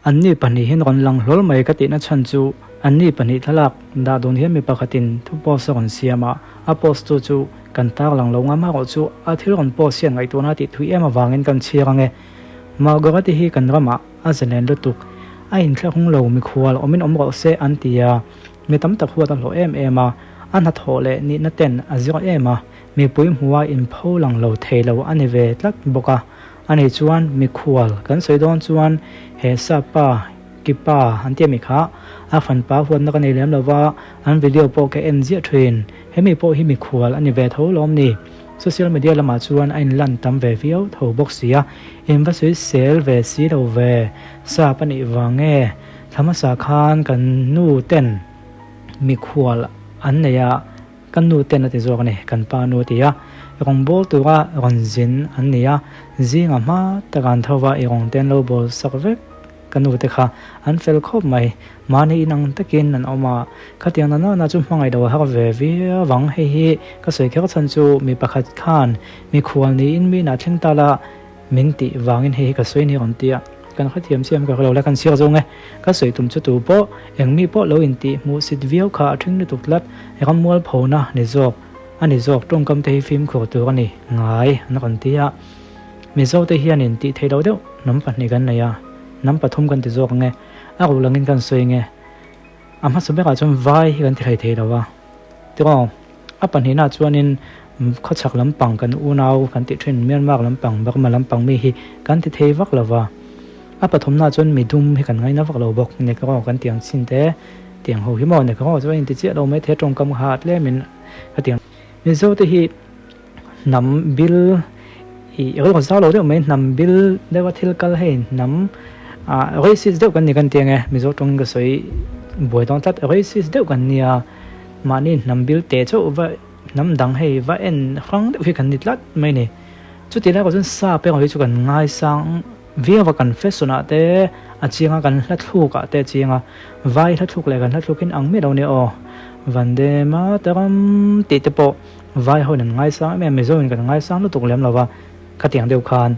Anni pahnih hian rawn lang hlawl mai ka tihna chhan chu anni pahnih thlalak dah dun hian mi pakhatin thu post a rawn siam a, a post tu chu kan tarlang lo ngam erawh chu a thil rawn post hian ngaihtuahna tih thui em avangin kan chhiar ang e. Margareti hi kan ramah a zalen lutuk, a inthlahrung lo mikhual awmin awm rawh se an ti a, mi tam tak huat a hlawh em em a, a hnathawh leh nihna ten a zir em a, mipui hmuha inpho lang lo thei lo a ni ve tlat bawk a. Ani chuan mikhual kan sawi dawn chuan he sapa kipa an ti ami kha a fanpa huatna ka nei lem lo va, an video pawh ka en ziah thin. Hemi pawh hi mikhual a ni ve tho lawm ni? Social media lamah chuan a inlan tam ve viau tho bawk si a, in va sawi sel ve si lo ve, sap a nih vang nge thla hmasa khan kan nu ten mikhual an nei a, Ka nu ten a ti zawk a ni, kan pa nu a ti a. Rawngbâwl tura rawn zin an ni a, zinga hma taka an tho va, i rawng te an lo bawl sak vek. Ka nu te kha an fel khawp mai, mahni inang takin an awm a, khatiang na nana chu hmangaih lo a har ve viau ang. Hei hi ka sawi kher chhan chu mi pakhat khan mikhual niin mi inah thleng ta la, Min tih vangin hei hi ka sawi ni rawn ti a, kan hrethiam chiam ka hrelo la kan chhiar zawng e. Ka sawi tum chu tu pawh, eng mi pawh lo intih hmuh sit viau kha a ṭhing lutuk tlat, rammual phona ni zawk a ni zawk tawngkam te hi fimkhur tur a ni ngai an rawn ti a. Mizo te hianin tih theih loh deuh hnam pahnih kan nei a, hnam pathum kan ti zawk ang e, a ruh langin kan sawi ang e. A hmasa berah chuan vai hi kan ti hlei thei lo a, tiraw? A pahnihna chuanin khawchhak lampang kan unau kan tih thin Myanmar lampang, Burma lampang mi hi kan ti thei vak lo va. A pathumna chuan midum hi kan ngaina vak lo bawk, Negro kan tih ang chin te, tiang ho hi maw Negro chuan inti chiah lo mai thei a tawngkam kha tlemin ka ti ang. Mizo te hi hnam bil ih rilru zau lo deuh mai hnam bil deuh a thil kal hei hnam ah racist deuh kan ni kan ti ang e, Mizo tawngin ka sawi buai dawn tlat, racist deuh kan nia. Mahni hnam bil teh chauh va hnam dang hei va en hrang deuh hi kan ni tlat mai ni. Chuti lai kawh chuan sap erawh hi chu kan ngaisang viau a, kan fashion ah te a chiang a, kan hla thluk ah te a chiang a, vai hla thluk leh kan hla thluk hi an ang miah lo nia aw. Vande Mataram tih te pawh vai ho in an ngaisang em em a, Mizo in kan ngaisang lutuk lem lo va, khatiang deuh khan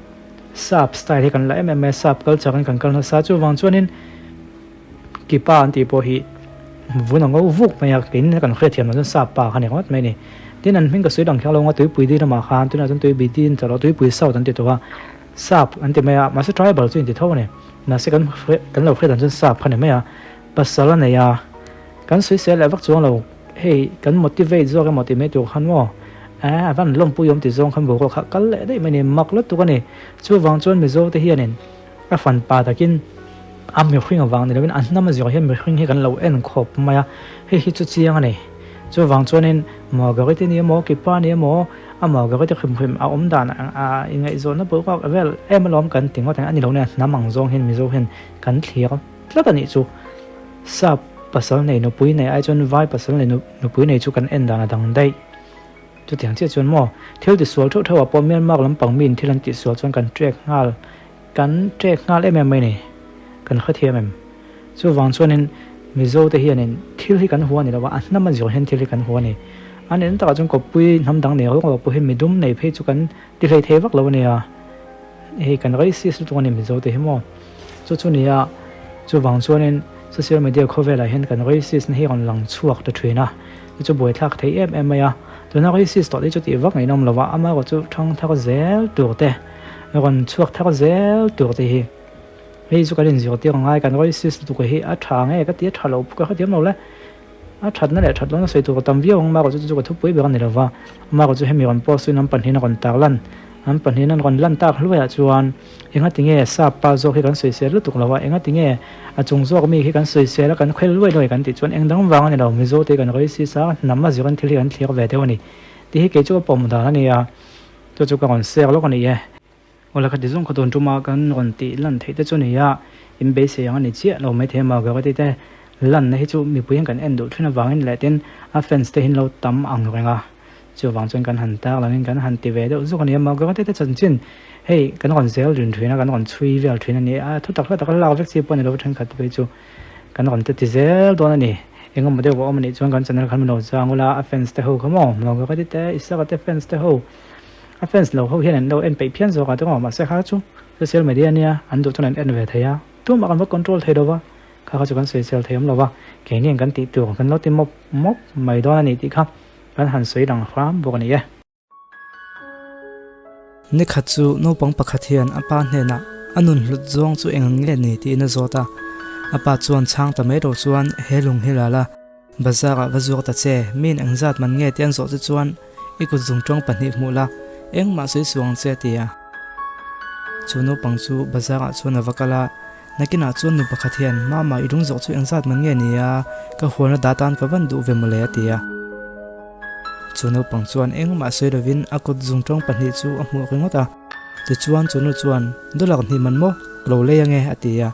sap style hi kan la em em mai a, sap culture in kan kal nasa chuvang chuanin Kipa an tih pawh hi vun a ngo vuk mai a, keini kan hriatthiam loh chuan sap pa kha ni ringawt mai a ni. Tin, an hming ka sawi dang kher lo ang a, tuipui dil lamah khan tunah chuan tuipui dil an tawh lo, tuipui south an ti tawh a, sap an ti mai a, mahse tribal chu inti tho a ni. Mahse kan kan lo hriat dan chuan sap kha ni mai a, pasal a nei a, kan sawi sel leh vak chuang lo, hei kan motivate zawk emaw tih mai tur khan maw, eh a van lawmpui awm ti zawng khan boruak kha kal leh daih mai a ni, mak lutuk a ni. Chuvang chuan Mizo te hianin A fan pa takin a mihring avang ni lovin a hnam a zir hian mihring hi kan lo en khawp mai a, hei hi chu chiang a ni. Chuvang chuanin Margarete ni emaw Kipa ni emaw a Margarete hrim hrim a awm dan a inngaihzawnna pawh kha vel em alawm kan ti ngawt ang a ni lo nia hnam ang zawng hian Mizo hian kan thlir tlat a nih chu. Sap pasal nei nupui nei ai chuan vai pasal nei nupui nei chu kan en dan a dang daih. Chutiang chiah chuan maw thil tisual theuh theuh ah pawh Myanmar lampang miin thil an tihsual chuan kan trek nghal Kan trek nghal em em mai ni, kan hrethiam em? Chuvang chuanin Mizo te hianin thil hi kan hua ni lo a, a hnam a zir hian thil hi kan hua a ni. A nen takah chuan kawppui hnam dang nei rawng rawng pawh hi midum nei phei chu kan ti hlei thei vak lo a nia. Hei kan racist lutuk a ni Mizo te hi maw. Chu chu nia, chuvang chuanin social media khawvelah hian kan racist na hi rawn lang chhuak ta thin a, chu chu buaithlak thei em em mai a. Tuna racist tawh te chu tih vak ngaihnawm lo a, amaherawhchu chu thangthar zel tur te, Rawn chhuak thar zel tur te hi hei chu kan inzirtir a ngai kan racist lutuk hi a tha nge ka ti a tha lo ka hrethiam lo le a thatna leh that lohna sawi tur a tam viau ang marawh chu chu ka thupui ber a ni lova marawh chu hemi rawn post in an pahnihin a rawn tar lan an pahnihin an rawn lan tak hluaiah chuan engati nge sap pa zawk hi kan sawisel lutuk lo a engati nge a chung zawk mi hi kan sawisel a kan khel luai luai kan tih chuan eng dang vang a ni lo Mizo te kan racist a hnam a zir an thil hi kan thlir ve deuh a ni tih hi kei chu ka pawm dan a ni a. Chu chu ka rawn share lawk a ni e. Awle kha ti zawng kha tun tuma kan rawn tih lan theih te chu a ni a, in beisei ang a ni chiah lo maithei a Margareti te lanna hi chu mipui hian kan en duh thin avangin leh tin a fans te hi an lo tam ang reng a, chuvang chuan kan han tar langin kan han ti ve deuh zuk a ni a Margareti te chanchin hei kan rawn zel rin thin a kan rawn chhui vel thin a ni a, thu tak hla taka lak vek chi pawh a ni lo thenkhat te phei chu kan rawn ti zel dawn a ni. Engemaw deuh a awm a nih chuan kan channel khan min lo chang ula, a fans te ho kha maw Margareti te Isaka te fans te ho a fans lo ho hian an lo en peih phian zawk a tawng a mahse kha chu social media ania an duh chuan an en ve thei a. Tumah kan va control thei lo va, kha kha chu kan sawisel thei awm lo va, keini ang kan tih tur kan lo ti mawp mawp mai dawn a ni tih kha kan han sawi lang hram bawk a ni e. Nikhat chu naupang pakhat hian a pa hnenah a nun hlut zawng chu eng ang nge ni tiin a zawt a, a pa chuan chhang ta mai lo chuan he lung hi la la, Bazar ah va zuak ta che, miin engzat man nge tih an zawh che chuan i kut zungtawng pahnih hmuh la, engmah sawi suh ang che a ti a. Chu naupang chu bazar ah chuan a va kal a, nakinah chuan nu pakhat hian Mama i lung zawh chu engzat man nge ni a, ka hualna dah tan ka van duh ve mawle a ti a. Chu naupang chuan engmah sawi lovin a kut zungtawng pahnih chu a hmuh ringawt a, tichuan chu nu chuan Dollar hnih man maw, ka lo lei ange a ti a.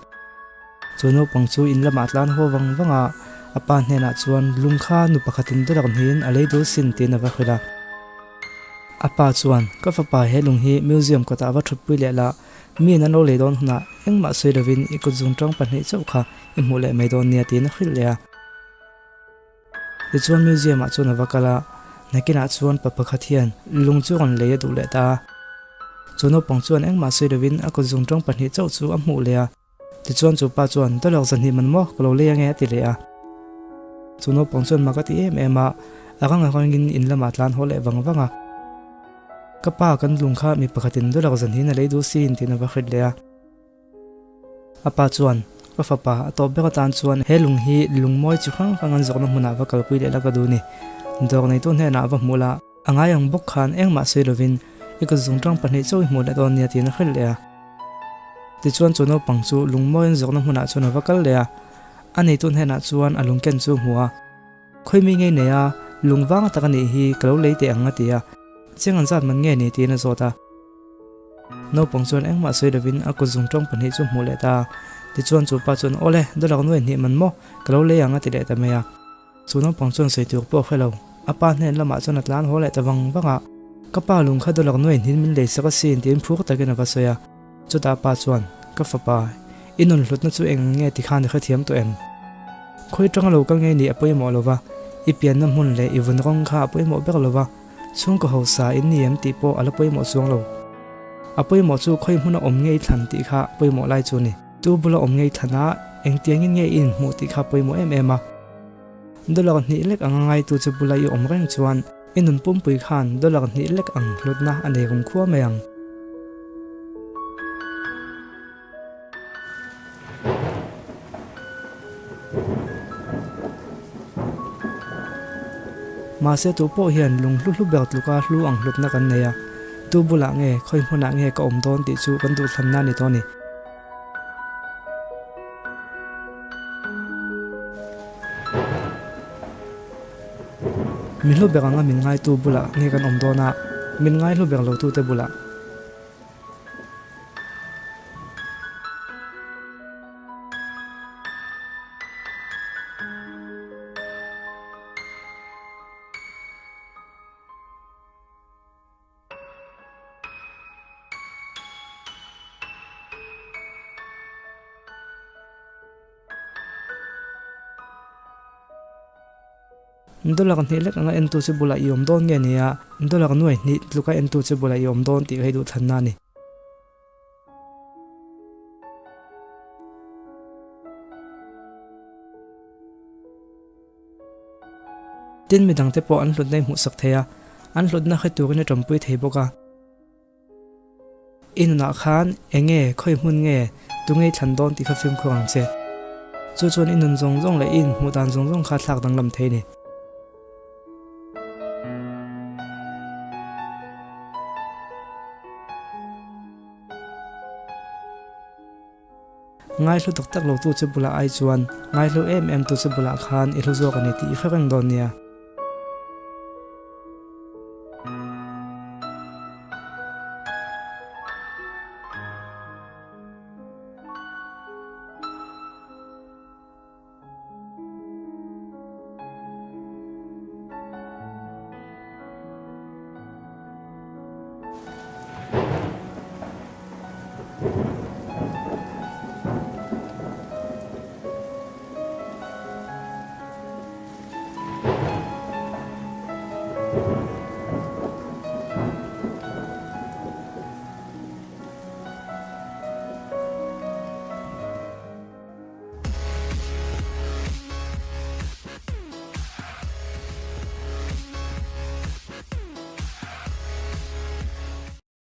Chu naupang chu in lamah tlan haw vang vang a, a pa hnenah chuan lung kha nu pakhatin dollar hnihin a lei dul sin tiin a va hrilh a. A pa chuan, Ka fapa he lung hi museum kawtah va thutpui leh la, miin an lo lei dawn hunah engmah sawi lovin i kut zungtang pahnih chauh kha i hmuh leh mai dawn nia tiin a hrilh leh a. Tichuan museum ah chuan a va kal a, nakinah chuan pa pakhat hian lung chu rawn lei a duh leh ta a. Chu naupang chuan engmah sawi lovin a kut zungtang pahnih chauh chu a hmuh leh a. Tichuan chu pa chuan, Dollar zahnih man maw, ka lo lei ange a ti leh a. Chu naupang chuan mak a ti em em a, a rang a rangin in lamah tlan haw leh vang vang a. Ka pa kan lung kha mi pakhatin dollar zahnihin a lei duh sin tiin a va hrilh leh a. A pa chuan, Ka fapa, a tawp ber atan chuan he lung hi lungmawi chi hrang hrang an zawkna hmunah va kalpui leh la ka duh ni. Dawr neitu hnenah va hmuh la. A ngai ang bawk khan engmah sawi lovin i kut zungtang pahnih chauh i hmuh leh dawn nia tiin a hrilh leh a. Tichuan chu naupang chu lungmawiin zawkna hmunah chuan a va kal leh a, a neitu hnenah chuan a lungken chu a hmu a. Khawi mi ngei nei a, lung vang tak a nih hi ka lo lei teh ang a ti a, cheng an zat man nge ni tiin a zawt a. Naupang chuan engmah sawi lovin a kut zungtang pahnih chu a hmuh leh ta a. Tichuan chu pa chuan Awle, dollar nuai hnih man maw, ka lo lei ang a ti leh ta mai a. Chu naupang chuan sawi tur pawh a hre lo. A pa hnen lamah chuan a tlan haw leh ta vang vang a. Ka pa lung kha dollar nuai hnin min lei sak asin tiin phur takin a va sawi a. Chutah a pa chuan, Ka fapa, i nun hlutna chu eng nge ti khan i hrethiam tawh em? Khawi tanga lo kal ngei nih a pawimawh lo va, i pianna hmun leh i vun rawng kha a pawimawh ber lo va, chhungkaw hausa in ni em tih pawh a la pawimawh chuang lo. A pawimawh chu khawi hmuna awm ngei thlan tih kha pawimawh lai chu a ni. Tu bula awm ngei thlan a, engtiangin nge i inhmuh tih kha pawimawh em em a. Dollar hnih lek anga ngaitu chu bula i awm reng chuan i nun pumpui khan dollar hnih lek ang hlutna a nei rum khua mai ang. Mahse tu pawh hian lung hlu hlu ber tluka hlu ang hlutna kan nei a, tu bulah nge khawi hmunah nge ka awm dawn tih chu kan duhthlanna a ni tawh a ni. Mi hlu ber anga min ngaitu bulah nge kan awm dawn a, min ngai hlu ber lotute bulah. Dollar hnih lek anga entu chu bulah i awm dawn nge nia, dollar nuai hnih tluka entu chu bulah i awm dawn tih ka hi duhthlanna a ni. Tin midangte pawh an hlutna i hmuhsak thei a, an hlutna hre turin i tawmpui thei bawk a. I nunah khan eng nge, khawi hmun nge, tunge i thlan dawn tih kha fimkhur ang che. Chu chuan i nun zawng zawng leh i inhmuh dan zawng zawng kha thlak danglam thei a ni. Ngaihlu tak tak lotu che bulah ai chuan ngaihlu em em tu che bulah khan i hlu zawk a ni tih i hre reng dawn nia.